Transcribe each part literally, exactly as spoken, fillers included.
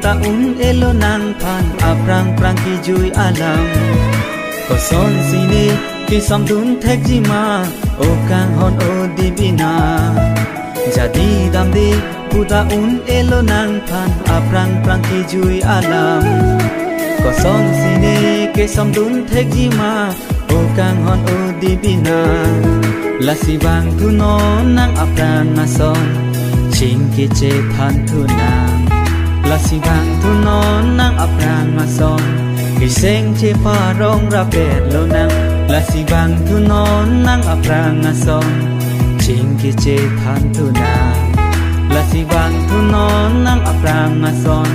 Un-elo nangphan aphrang phrang kejui alam. Kosonsi ne kesamdun thekji ma, o kanghon o Dibina. Jadi damde puta un-elo nangphan aphrang phrang kejui alam. Kosonsi ne kesamdun thekji ma, o kanghon o Dibina. Lasi vangthu non nang aphrang ason, chingki chethan thu nang. Lasi vangthu non nang aphrang ason, keseng cheparong rapet lonang. Lasi vangthu non nang aphrang ason, chingki chethan thu nang. Lasi vangthu non nang aphrang ason,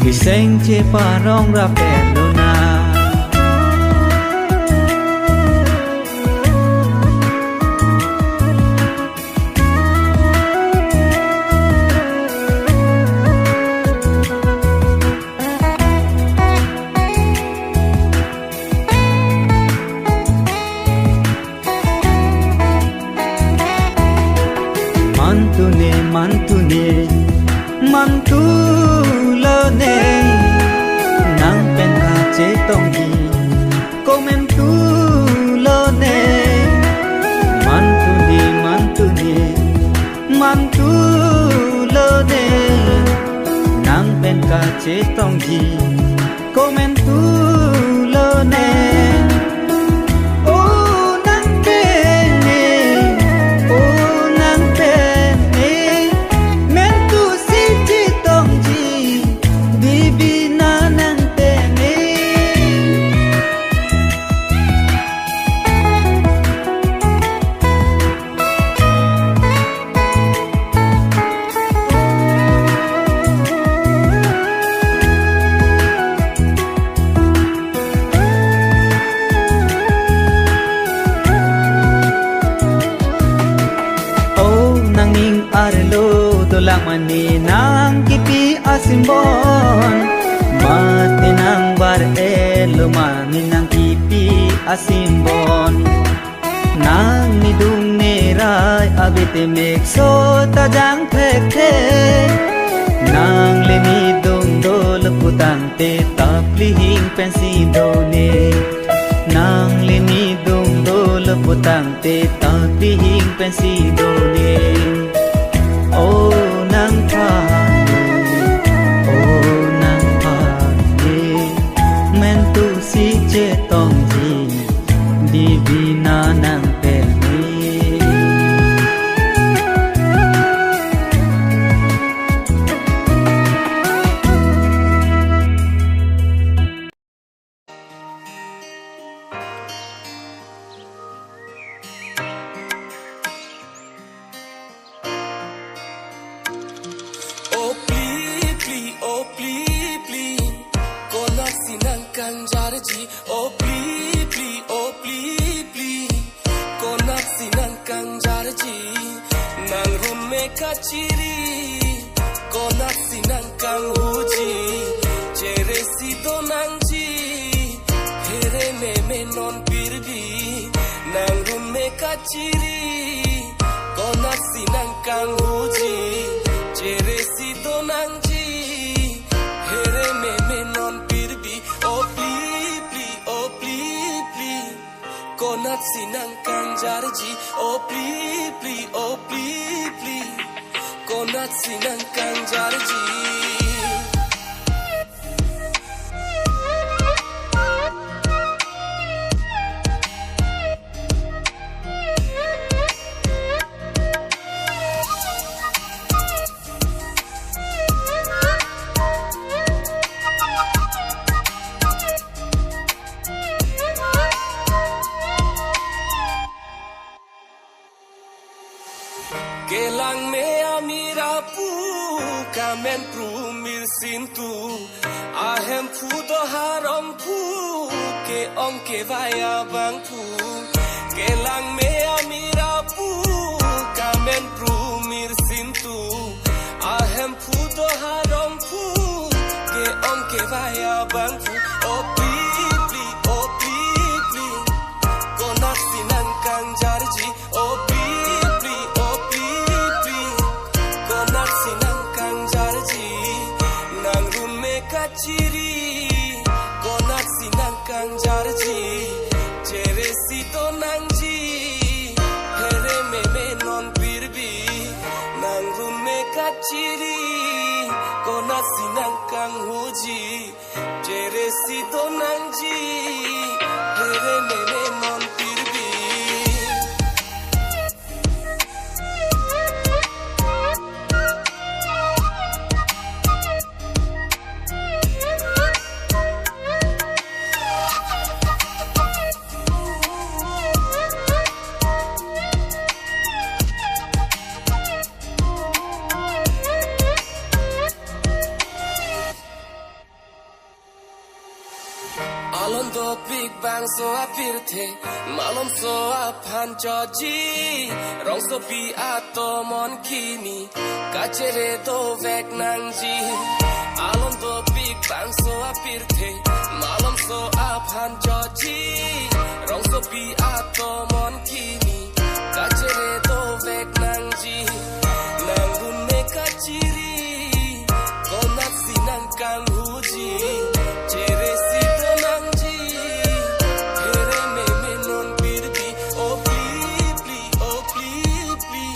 keseng cheparong rapet lonang. Mantu ne, mantu ne, mantu lo ne, nang pen kachetongji, komantu lo ne. Mantu ne, mantu ne, mantu lo ne, nang pen kachetongji, komantu lo ne. O nang pen ne, o nang pen ne, mantu si chetongji, Dibina nang pen ne. O nangning arlo dolang mane nang kipi asimbon, mate nang bar-elo mane nang kipi asimbon. Nang nidung nerai abite mekso ta jang thekthe. Nangli nidung dolo putangte tapli hing pensi done. Nangli nidung dolo putangte tapli hing pensi done. O nangphan ne, o nangphan ne, mantu si chetongji, Dibina nang pen ne. O pli pli, o pli pli, konatsi nangkangjarji. O pli pli, o pli pli, konatsi nangkangjarji. Nang run me kachiri, konatsi nangkanghuji. Chere si do nangji, phere meme non pirbi. Nang run me kachiri, konatsi nangkanghuji. Chere si do nangji, phere meme non pirbi. O pli pli, o pli pli, konatsi nangkangjarji. O pli pli, o pli pli, konatsi nangkangjarji. Kelang me amir apu, kamen pru mir sintu, ahemphu do harong phu, ke-ong kevai abangphu. Kelang me amir apu, kamen pru mir sintu, ahemphu do harong phu, ke-ong kevai abangphu. O pli pli, o pli pli, konatsi nangkangjarji. O pli pli, o pli pli, konatsi nangkangjarji. Nang run me Chiri, konatsi nangkangjarji, cheresi do nangji, phere meme non pirbi, nangrun me kachiri, konatsi nangkanghuji, cheresi do nangji, phere meme non pirbi. Alon dopik bangso apirthe, malomso aphan choji, rongsopi atomon kimi, kachere dovek nangji. Alon dopik bangso apirthe, malomso aphan choji, rongsopi atomon kimi, kachere dovek nangji. Nangrun me kachiri, konatsi nangkanghuji, cheresi do nangji, phere meme non pirbi, o pli pli, o pli pli,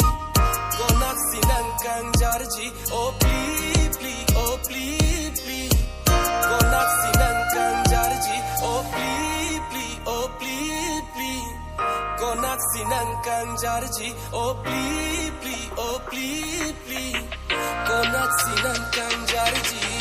konatsi nangkangjarji, o pli pli, o pli pli, konatsi nangkangjarji, o pli pli, o pli pli, konatsi nangkangjarji, o pli pli, o pli pli, konatsi nangkangjarji.